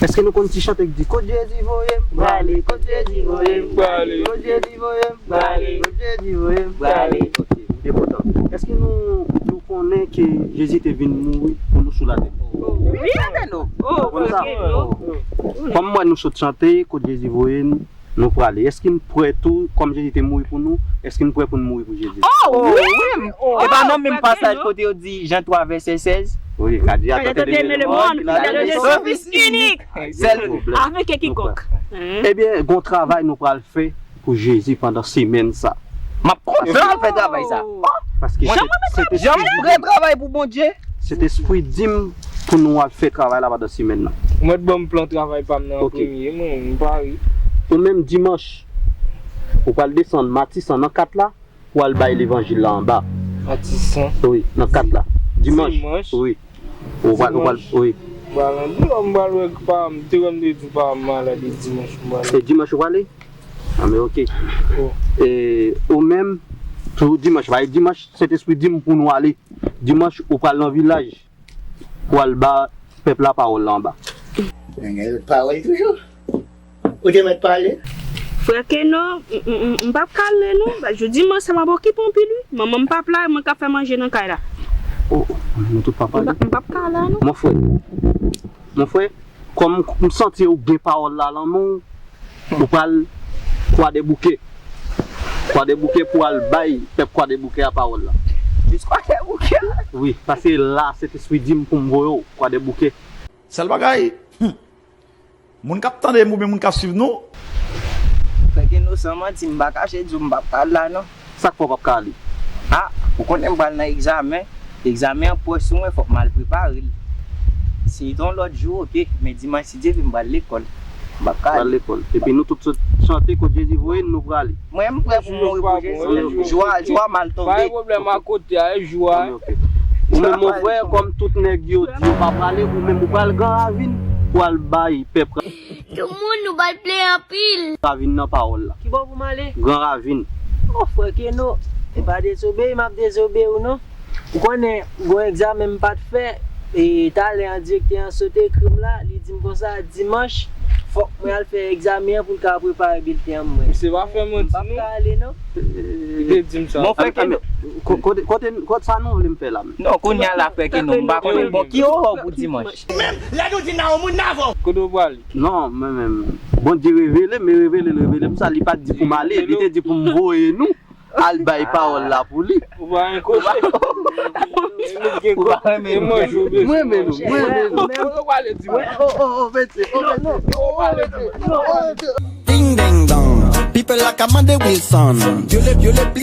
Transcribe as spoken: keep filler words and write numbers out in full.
Èske nou konn ti chante k di, "Kot Jezi voye m, prale, kot Jezi voye m, prale, kot Jezi voye m, prale, kot Jezi voye m, prale"? Ok, m byen kontan. Èske nou, nou konnen ke Jezi te vin mouri pou nou sou latè? Wi, tande nou. Ou konn sa? Kòm m wè nou sot chante, "Kot Jezi voye m, nou prale." Èske n prè tou, kòm Jezi te mouri pou nou, èske n prè pou n mouri pou Jezi? Oh, wi! E pa nan menm pasaj kote yo di Jan twa vèsè sèz? Wi, kadi a tante de le monde, le Fils unique. Sèl avèk e kikòk. Ebyen, gon travay nou pral fè pou Jezi pandan semèn sa. M ap kontan al fè travay sa. Paske se te Jan prè travay pou Bondye. Sentespri di m pou nou al fè travay la pandan semèn nan. Ou mèt ban m plan travay pa m nan an premye, mwen, m pare. Ou menm dimanch, ou pral desann Matisan nan kat la, pou al bay levanjil la anba. Matisan. Wi, nan kat la. Dimanch. Dimanch. Wi. Ou pral, ou pral, wi. M pral anba, m pral wè pa m, te wè m te di pa m malad e dimanch m pral. E dimanch ou prale? Ah, men ok. E ou menm, tou dimanch, bay dimanch, Sentespri di m pou nou ale. Dimanch, ou pral nan vilaj pou al ba pèp la pawòl la anba. Nèg pawòl toujou. Ou te mèt pale. Frè Keno, m, m, m, m p ap ka ale non. Jodi dimanch sa m ap okipe anpil wi. Manman m p ap la, mwen k ap fè manje nan kay la. Oh, nou tout pa pale. M p ap ka la non. Mon frè, mon frè, kòm m santi ou gen pawòl la nan men w, ou pral Kwadèboukè. Kwadèboukè pou al bay pèp Kwadèboukè a pawòl la. Jis Kwadèboukè? Wi, paske la Sentespri di m pou m voye w Kwadèboukè. Sèl bagay, hmm, moun k ap tande m oubyen moun k ap swiv nou. Frè Keno, san manti, m pa kache di w m p ap ka al la non. Sa k fè w p ap ka ale? Ah, ou konnen m pral nan egzamen. Egzamen an pwòch sou mwen, fòk m al prepare l. Si se yon lòt jou, ok. Men dimanch, si Dye vle, m pral lekòl. M p ap ka ale. Pral lekòl. Epi nou tout sot chante, "Kot Jezi voye n, nou prale." Mwen, m prè pou mouri pou Jezi. Jou a, jou a mal tonbe. Pa gen pwoblèm, akote a, e jou a. Ok, ok. Ou menm, mon frè, kòm tout nèg yo di yo pa prale, ou menm ou pral Gran Ravin pou al bay pèp Tout moun nou bat play anpil. Ravin nan pawòl la. Ki bò pou m ale? Gran Ravin. Oh, frè Keno, e pa dezobeyi m ap dezobeyi w non. Ou konnen, gon egzamen m pa t fè, e talè an direktè an sot ekri m la, li di m konsa, dimanch, fòk mwen al fè egzamen an pou l ka prepare bilten an mwen. Misye pa fè manti non. M p ap ka ale non. Li te di m sa. Bon, frè Keno. Kote, kote, kote sa nou vle m fè la menm? Non, kounye a la, frè Keno, m pa konnen. Bon, ki orè pou dimanch? Menm lè nou di n a yon moun n avè w. Kote w prale? Non, mwen menm. Bondye revele m, e revele l, revele m sa, li pa t di pou m ale, li te di pou m voye nou al bay pawòl la pou li. Ou pa renmen kote? Ou pa renmen nou. Mwen renmen nou, mwen renmen nou. Kote w prale dimanch? Oh, oh, oh, mesye, oh, mesye. Ding ding dong, people la ka mande Wilson. Vyole, vyole, plis.